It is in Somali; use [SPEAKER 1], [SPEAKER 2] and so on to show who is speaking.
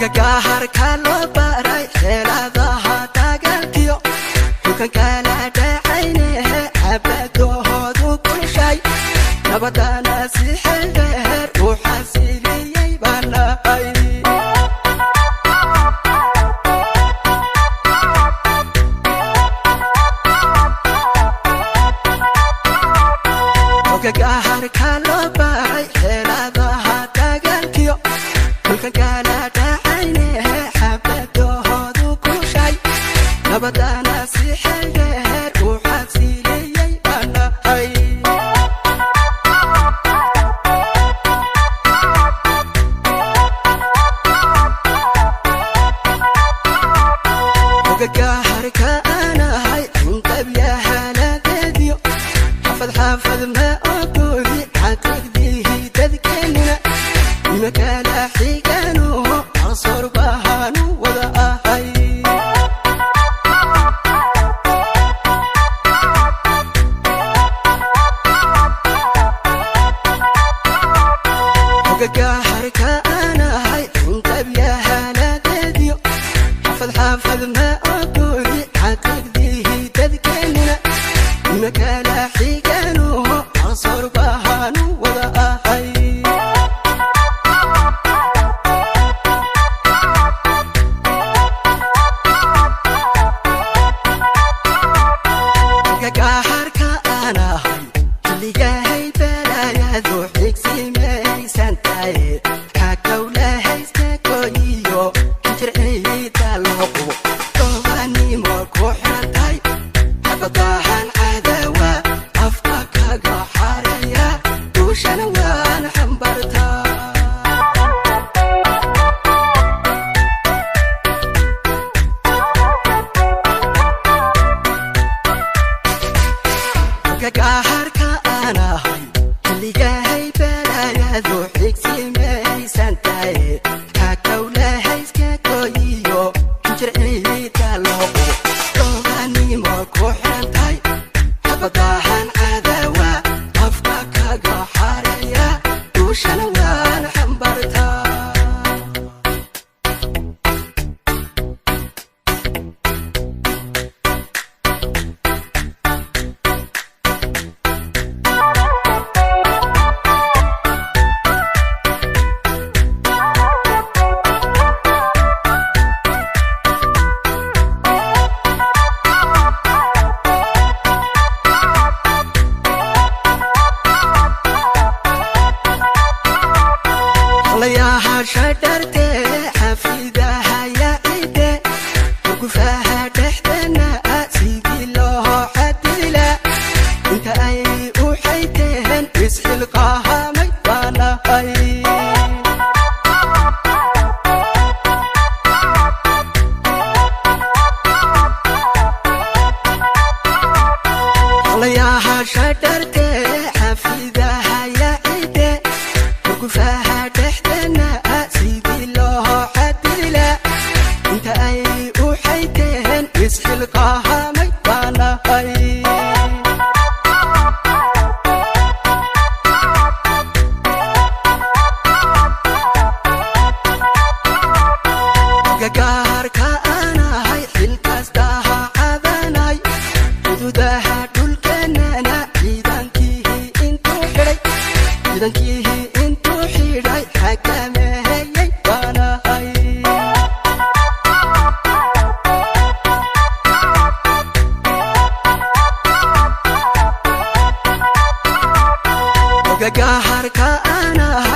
[SPEAKER 1] Gagaharka loo baray xeeladaha dagaalkiyo xukankala dhacaynehe xabadahoodu kulushay nabadana si xeeldheer u xasiliyey baan nahay. Gagaharka loo baray xeeladaha dagaalkiyo xukankala dhacaynehe xabadahoodu kulushay nabadana si xeeldheer u xasiliyey baan nahay. Gagaharka aanahay xunqabyahaladeediyo xaafad xaafad ma ogoli xaqiiqdihi dadkeenuna nimakala xiganuho qarsoor bahaanu wada ahay. Gagaharka aanahay xunqabyahaladeediyo xaafad xaafad ma ogoli xaqiiqdihi dadkeenuna nimakala xiganuho qarsoor bahaanu wada ahay. Gagaharka aanahay xilligahay balaayadu xigsimaysan tahay xakowlahaysta gooyiyo xinjirciida loo qubo gobanimo ku xiran tahay xabadahan cadawa afka kaga xareeya duushana waan xambartaa. Gagaharka aanahay xilligahay balaayadu xigsimaysan tahay xakowlahayska gooyiyo xinjirciida loo qubo gobanimo ku xiran tahay xabadahan cadawa afka kaga xareeya duushana waan xambartaa. Shadharte xafidaha yaacide ugufaha dhexdana sidii loo xadila inta ay u xayteen isxilqahamay baanahay. Shadharte xafidaha yaacide ugufaha dhexdana sidii loo xadila inta ay u xayteen isxilqahamay baanahay. Gagaharka aanahay xilkastaha cadanay xuduudaha dhulkeenana ciidankiihi intuu xidhay ciidankiihi intuu xidhay xakameeyey baanahay. Gagaharka aanahay